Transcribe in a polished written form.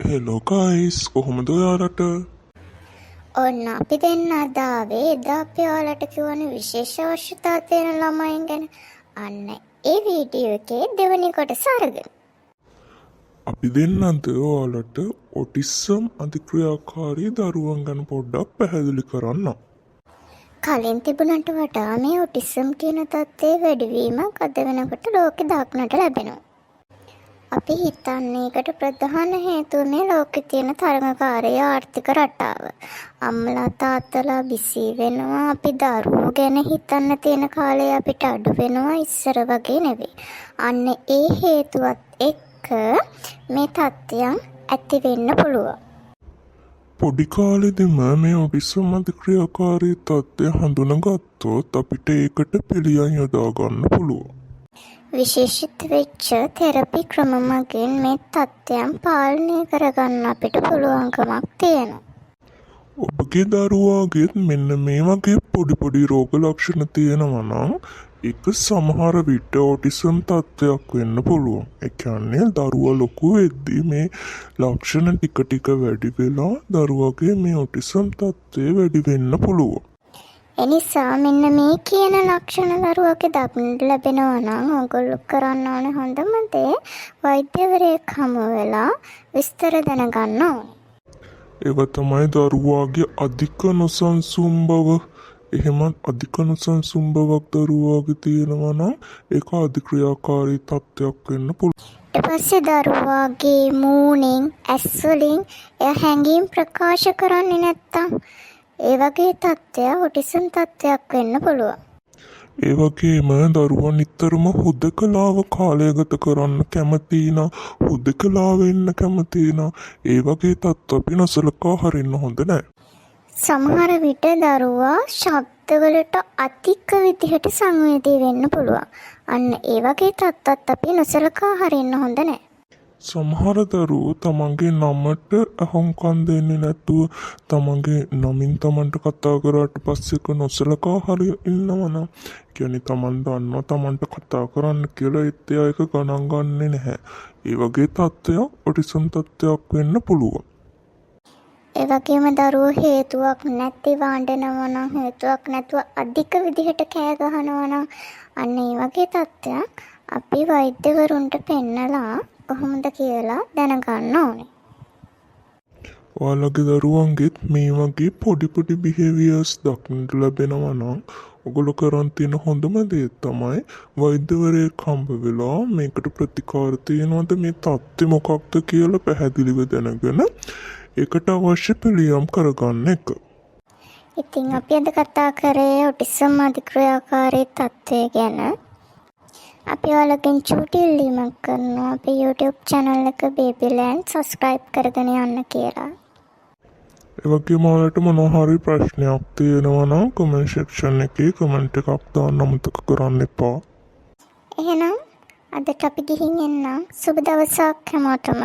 Hello guys, කොහොමද ඔයාලට? ඔන්න අපි දෙන්න අද ආවේ එදා අපි ඔයාලට කිව්වනේ විශේෂ අවශ්‍යතා තියෙන ළමයින් ගැන. අන්න ඒ වීඩියෝ එකේ දෙවනි කොටස අරගෙන. අපි දෙන්න අද ඔයාලට ඔටිසම් අධික්‍රියාකාරී දරුවන් ගැන පොඩ්ඩක් පැහැදිලි කරන්නම්. කලින් තිබුණට වඩා මේ ඔටිසම් කියන තත්ත්වයේ වැඩිවීමක් අද වෙනකොට ලෝකෙ දක්නට ලැබෙනවා. අපි හිතන්නේ ඒකට ප්‍රධාන හේතුව මේ ලෝකෙ තියෙන තරඟකාරී ආර්ථික රටාව. අම්මලා තාත්තලා බිසී වෙනවා. අපි දරුවෝ ගැන හිතන්න තියෙන කාලය අපිට අඩු වෙනවා, ඉස්සර වගේ නෙවෙයි. අන්න ඒ හේතුවත් එක්ක මේ තත්ත්වයන් ඇති වෙන්න පුළුවන්. පොඩි කාලෙදිම මේ ඔටිසම් අධික්‍රියාකාරී තත්ත්වය හඳුනගත්තොත් අපිට ඒකට පිළියම් යොදා ගන්න පුළුවන්. විශේෂිත වෙච්ච තෙරපි ක්‍රම මගින් මේ තත්ත්වයන් පාලනය කරගන්න අපිට පුළුවන්කමක් තියෙනවා. ඔබගේ දරුවාගෙත් මෙන්න මේ වගේ පොඩි පොඩි රෝග ලක්ෂණ තියෙනවා නම් ඒක සමහර විට ඔටිසම් තත්ත්වයක් වෙන්න පුළුවන්. ඒ කියන්නේ දරුවා ලොකු වෙද්දී මේ ලක්ෂණ ටික ටික වැඩි වෙලා දරුවාගේ මේ ඔටිසම් තත්ත්වය වැඩි වෙන්න පුළුවන්. එනිසා මෙන්න මේ කියන ලක්ෂණ දරුවගේ දක්නට ලැබෙනවා නම් ඔයගොල්ලෝ කරන්න ඕනේ හොඳම දේ වෛද්‍යවරයෙක් හමු වෙලා විස්තර දැනගන්න ඕනේ. ඒවා තමයි දරුවාගේ අධික නොසන්සුන් බව. එහෙමත් අධික නොසන්සුන් බවක් දරුවාගේ තියෙනවා නම් ඒක අධික්‍රියාකාරී තත්ත්වයක් වෙන්න පුළුවන්. ඊට පස්සේ දරුවාගේ මූණෙන්, ඇස් වලින් එයා හැඟීම් ප්‍රකාශ කරන්නේ නැත්තම් ඒ වගේ තත්ත්වයක් ඔටිසම් තත්ත්වයක් වෙන්න පුළුවන්. ඒ වගේම දරුවා නිතරම හුදකලාව කාලය ගත කරන්න කැමති නම්, හුදකලාව ඉන්න කැමති නම්, ඒ වගේ තත්ත්ව අපි නොසලකා හරින්න හොඳ නෑ. සමහර විට දරුවා ශබ්දවලට අධික විදිහට සංවේදී වෙන්න පුළුවන්. අන්න ඒ වගේ තත්ත්වත් අපි නොසලකා හරින්න හොඳ නෑ. සමහර දරුවෝ තමන්ගේ නමට ඇහුම්කන් දෙන්නේ නැතුව, තමන්ගේ නමින් තමන්ට කතා කරාට පස්සේ ඒක නොසලකා හරි ඉන්නවා නම්, ඒ කියන්නේ තමන් දන්නවා තමන්ට කතා කරන්න කියලා, ඒත් එයා ඒක ගණන් ගන්නෙ නැහැ. ඒ වගේ තත්ත්වයක් ඔටිසම් තත්ත්වයක් වෙන්න පුළුවන්. ඒ වගේම දරුවෝ හේතුවක් නැතිව අඬනවා නම්, හේතුවක් නැතුව අධික විදිහට කෑ ගහනවා නම්, අන්න ඒ වගේ තත්ත්වයක් අපි වෛද්‍යවරුන්ට පෙන්නලා කොහොමද කියලා දැනගන්න ඕනේ. ඔයාලගේ දරුවන්ගෙත් මේ වගේ පොඩි පොඩි බිහේවියර්ස් දක්නට ලැබෙනවා නම් ඔගොල්ලෝ කරන් තියෙන හොඳම දේ තමයි වෛද්‍යවරයෙක් හම්බ වෙලා මේකට ප්‍රතිකාර තියෙනවද, මේ තත්ත්වය මොකක්ද කියලා පැහැදිලිව දැනගෙන ඒකට අවශ්‍ය පිළියම් කරගන්න එක. ඉතින් අපි අද කතා කරේ ඔටිසම් අධික්‍රියාකාරී තත්ත්වය ගැන. අපි ඔයාලගෙන් චූටි ඉල්ලීමක් කරනවා අපේ YouTube channel එක Baby Land subscribe කරගෙන යන්න කියලා. ඒ වගේම ඔයාලට මොනවා හරි ප්‍රශ්නයක් තියෙනවා නම් කමෙන්ට් සෙක්ෂන් එකේ කමෙන්ට් එකක් දාන්න අමතක කරන්න එපා. එහෙනම් අදට අපි ගිහින් එන්නම්. සුබ දවසක් හැමෝටම.